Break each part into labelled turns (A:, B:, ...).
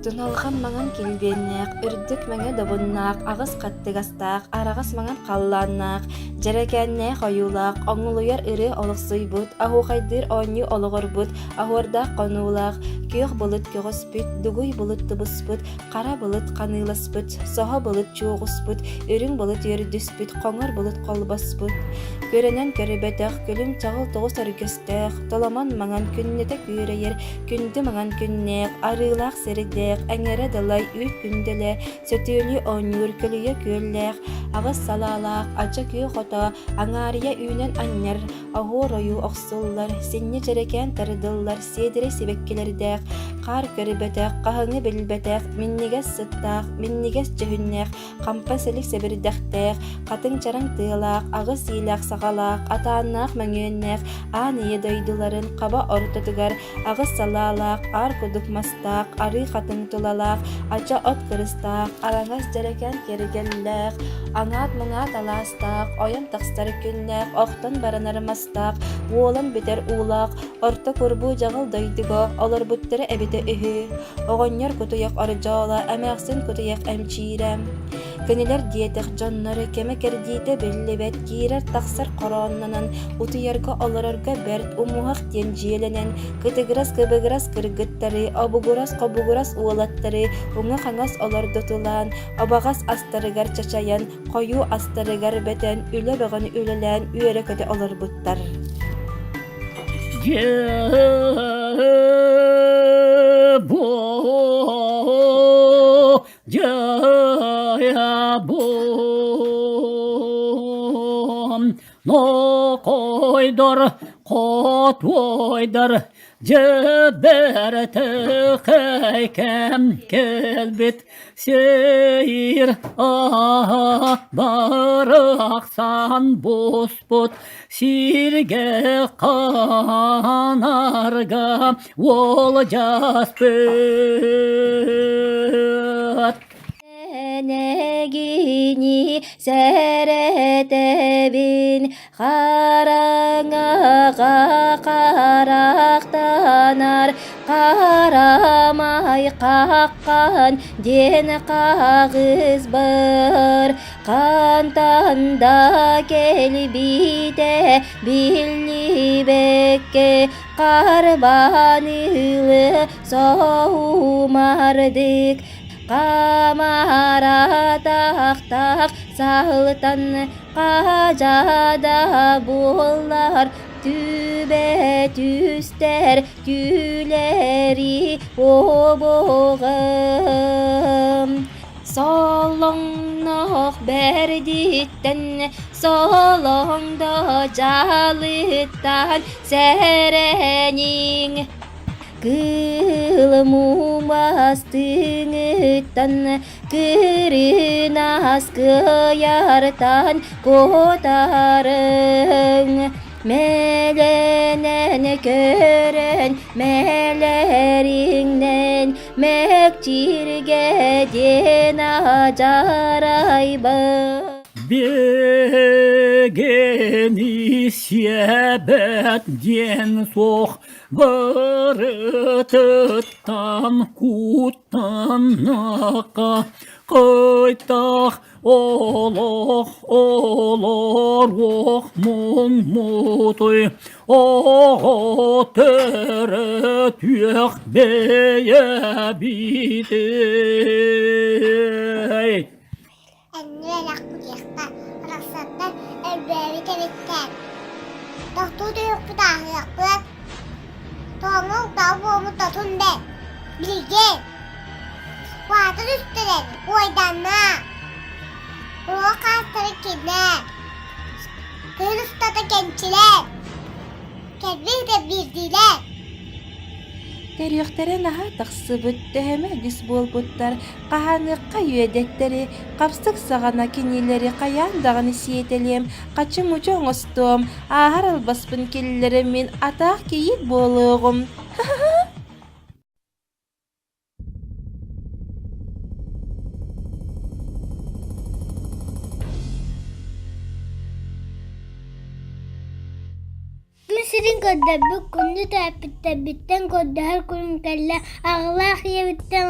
A: Туналҕан маҥан килбиэннээх, үрдүк мэҥэ добуннаах, аҕыс хаттыгастаах, араҕас маҥан халлааннаах, дьэрэкээннээх ойуулаах, оҥолуйар ырыа олохсуйбут, оһуохайдыыр оонньуу олоҕурбут, оһуордаах хонуулаах, күөх былыт көҕүспүт, дугуй былыт тубуспут, хара былыт ханыыласпыт, соһо былыт чуоҕуспут, үрүҥ былыт үөрдүспүт, хоҥор былыт холбоспут, көрөнөн көрбөтөх, күлүм-чаҕыл тоҕус өргөстөөх, толомон маҥан күннэтэ күөрэйэр, күндү маҥан күннээх, арыылаах сирдээх, эҥэрэ далай үүт күндэлэ, сөтүөлүү оонньуур көлүйэ күөллээх, аҕыс салаалаах, ача күөх ото, аҥаарыйа үүнэн анньар, оһуор ойуу охсуллар, синньэ дьэрэкээн тардыллар, сиэдэрэй сибэккилэрдээх, хаар көрбөтөх, хаһыҥы билбэтэх, минньигэс сыттаах, минньигэс дьүһүннээх, хампа силик сэбирдэхтээх, хатыҥ чараҥ тыалаах, аҕыс иилээх саҕалаах, атааннаах мөҥүөннээх аан ийэ дойдуларын хаба ортотугар аҕыс салаалаах, аар кудук мастаах, арыы хатыҥ тулалаах, ача от кырыстаах, араҥас дьэрэкээн киэргэллээх, аҥаат-муҥаат алаастаах, ойон тахсар күннээх, охтон баранар мастаах, уолан бүтэр уулаах, орто курбуу дьаҕыл дойдуга олорбуттара эбитэ үһү. Оҕонньор кутуйах ордьооло, эмээхсин кутуйах эмчиирэ. Кинилэр диэтэх дьонноро кэмэ-кэрдиитэ биллибэт, киирэр-тахсар хорооннонон, утуйарга олорорго бэрт умуһах диэн дьиэлэнэн, кытыгырас-кыбыгырас кыргыттары, обугурас-хобугурас уолаттары уҥа-хаҥас олордотулаан, обаҕас астарыгар чачайан, хойуу астарыгар бөтөн, үлэ бөҕөнү үлэлээн үөрэ-көтө олорбуттар.
B: Нокойдор, хотуойдар, Дьэбэртэхэй кэм кэлбит сир барахсан буспут сиргэ ханарга уолдьаспыт.
A: Энэгини сэрэтэбин, хараҥаҕа харахтанар, харамай хаххан диэн хаҕыс бар, хантан да кэлбитэ биллибэккэ харбаныылы соһумардык Камаратахтах саһылтан хаажада буоллар түбэ түстэр түлэри обоҕым Солоҥнох бэрдиттэн солоҥдо дьалыттан сэрэниҥ Кыыл муумас тыҥыттан, кырынаас кыайартан куотарыҥ. Мэлэнэн көрөн, мэлэриҥнэн, мэкчиргэ диэн адьарайбын.
B: Биһигини сиэбэт диэн суох Барытыттан куттаннака кыйтах олох олоруох муҥмутуй оҕо төрөтүөх бэйэбитий.
C: Эннү кутуйахтар арахсаттар өлбөөбүт эбиттэр. Тохтуу түһүөхпүт ааһыахпыт. Тоҥуҥ тал буомут тотун бэр. Билигин. Уһаата түстүлэр, уойданна. Уруок хаастара кинэ. Кыһын устата кэнчилэр. Кэлбит да биирдиилэр.
A: Төрүөхтэрэ наһаа тахсыбыт, төһөмө үгүс буолбуттар, хаһааныахха үөдэттэри, хапсык саҕана кинилэри хайаан даҕаны сиэтэлиэм, хачы-мучу оҥостуом, ааһар албаспын киллэрэммин атаах кийиит буолуоҕум.
C: Күн сирин.
D: көрдөрбүт күндү төрөппүттэрбиттэн көрдөһөр күнүм кэллэ. Аҕалаах ийэбиттэн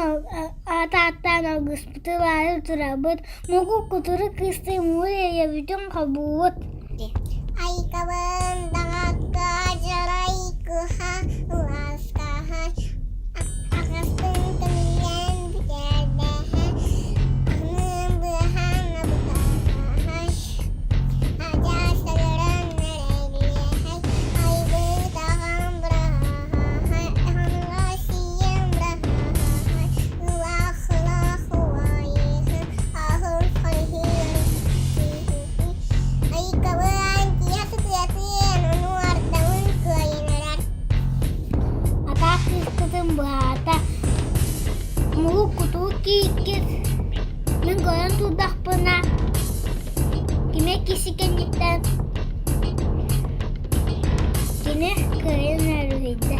D: аат ааттаан алгыспытын ылаары турабыт. Муҥку кутурук кыыстыы муур ийэбитин холбуубут.
C: Айкабын даҕакка дьарай кыһа ласкаһа аҕаспын төннөн бүтэрдэһэ аһынын быһан абытаһай адьас өлөрөн эрэйдиэхэй айбытаҕам быраһаһай аһыныга сиэн быраһаһай ылах ылах уайыһын аһын хайыһын Айыкабын тиһэ сытыатын, ону ардамын кыайан эрэр.
D: Атаах кыыскытын быһаата, муҥук кутурук кииргит, мин көрөн турдахпына, кимэ киси кэнниттэн кини кыайан өрүһүйдэ.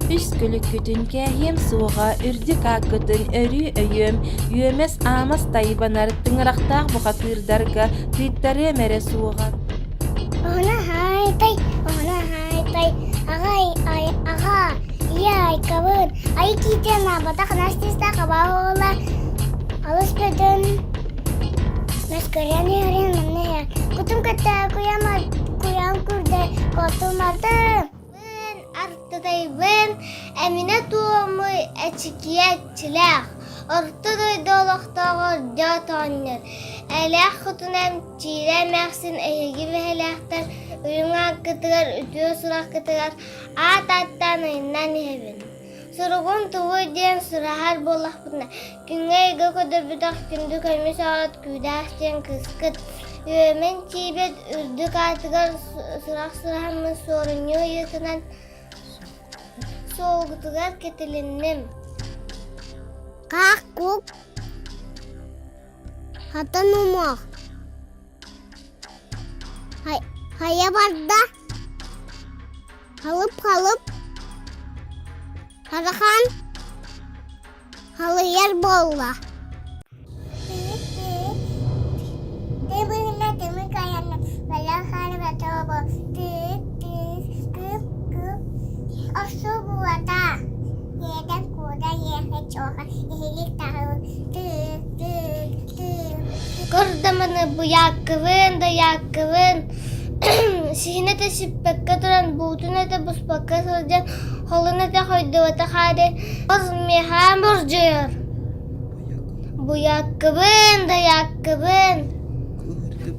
A: Үс күлүккүтүн кээһиэм суоҕа, үрдүк ааккытын өрүү өйүөм, үөмэс аамас тайбанар тыҥырахтаах бухатыырдарга тыыттарыам эрэ суоҕа.
C: Оһоно хаайтай, оһоно хаайтай, аҕай ай аҕа, ийэ айкабын, ай киитэн аабатах настиста хабаа алыс бөтөн Мэскөрөн иһэрин манна иһэр. Кутум кытта куйам куйам курдэ котумардым. Артытайбын эминэ туомуй эчикийэччилээх, орто дойду олохтооҕор дьо тоонньор, элээх хотунам Чиирэ эмээхсин эһиги мэһэлээхтэр үрүҥ ааккытыгар үтүө сураххытыгар аат ааттаан айаннаан иһэбин. Суругун тугуй диэн сураһар буоллахпытына, күҥҥэ ыйга көрдөрбүтэх күндү көмүс оҕот күүдээх диэн кыыскыт үөмэн тиийбэт үрдүк аатыгар сурах сураһаммын суорунньу ыйыытынан суолгутугар кэтилинним.
D: Хаах кук хатан умуох хайа барда Халып-халып, харахан халыйар буолла.
C: Кырдаманы буйааккыбын да яаккыбын Сиһин этэ сиппэккэ туран, буутун этэ буспакка сылдьан, холун этэ хойдубатах аайы миэхэ мордьуйар. Буйааккыбын, дайааккыбын,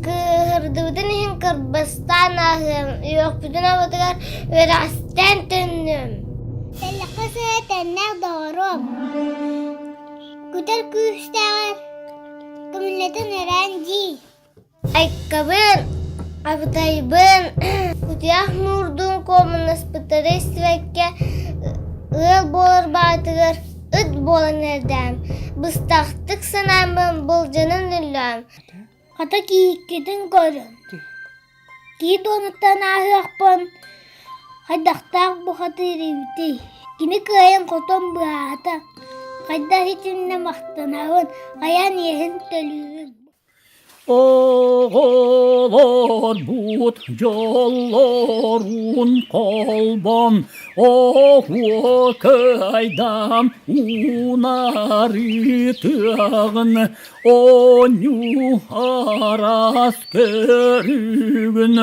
C: кыыһырдыбытын иһин кырбастаан ааһыам, үөхпүтүн абытыгар үөрэхситэн төннүөм.
D: Тэллэххэ сыа тэннээх доҕоруом, күтэр күүстээҕэр көмүллэтэн эрээн дии.
C: Айкабын, абытайбын, кутуйах муурдуун куомуннаспыттары истибэккэ ыал буолар баҕатыгар ыт буолан эрдэм, быстахтык санааммын былдьанан өллөм.
D: Хата киһиккитин көрүҥ, киһи дуонуттан ааһыахпын хайдахтаах бухатыыр эбитий? Кини кыайан хотон быһаата, хайдах итиннэ махтанабын, хайаан иэһин төлүүрүм.
B: Оҕолорбут дьоллорун холбон оһуокайдаан унаарытыаҕын оонньуу араас көрүгүн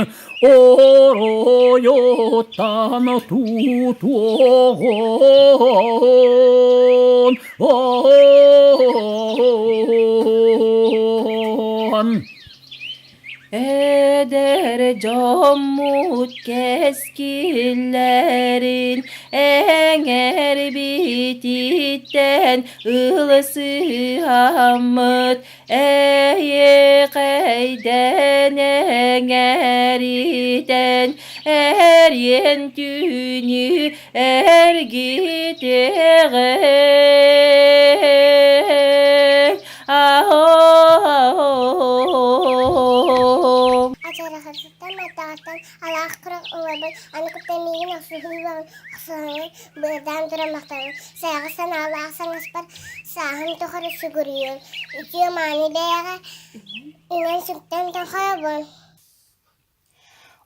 B: оройуттан тутуоҕун.
A: Эдэр дьоммут кэскиллэрин эҥэрбититтэн ылсыһаммыт эйиэхэйдэн эҥэритэн эриэн түүнү эргитиэҕиҥ
C: Ачарахасыттан матаҕаттан алаах курах ылабын, аны кытта миигин охсуһуу охсуһаҥын быардаан туран махтанабын. Сайаҕас санаалаах саҥаспар сааһым тухары сүгүрүйүөм. Үтүө мааны бэйэҕэ үҥэн-сүктэн тохойобун.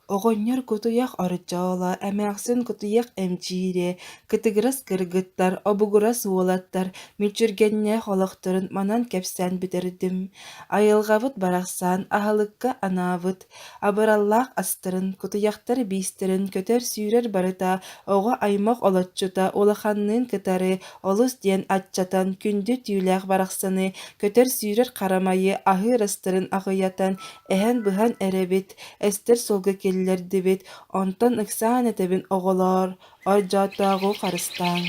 E: Оҕонньор кутуйах ордьооло, эмээхсин кутуйах эмчиирэ, кытыгырас кыргыттар, обугурас уолаттар мүлчүргэннээх олохторун манан кэпсээн бүтэрдим. Айылҕабыт барахсан аһылыкка анаабыт абыраллаах астарын, кутуйахтар биистэрин көтөр-сүүрэр барыта оҕо аймах олоччута улаханныын кытары олус диэн аччатан күндү түүлээх барахсаны, көтөр-сүүрэр харамайы аһыыр астарын аҕыйатан, эһэн-быһан эрэбит, эстэр суолга киллэрдибит, онтон ыксаан этэбин оҕолоор, ордьоотооҕу харыстааҥ.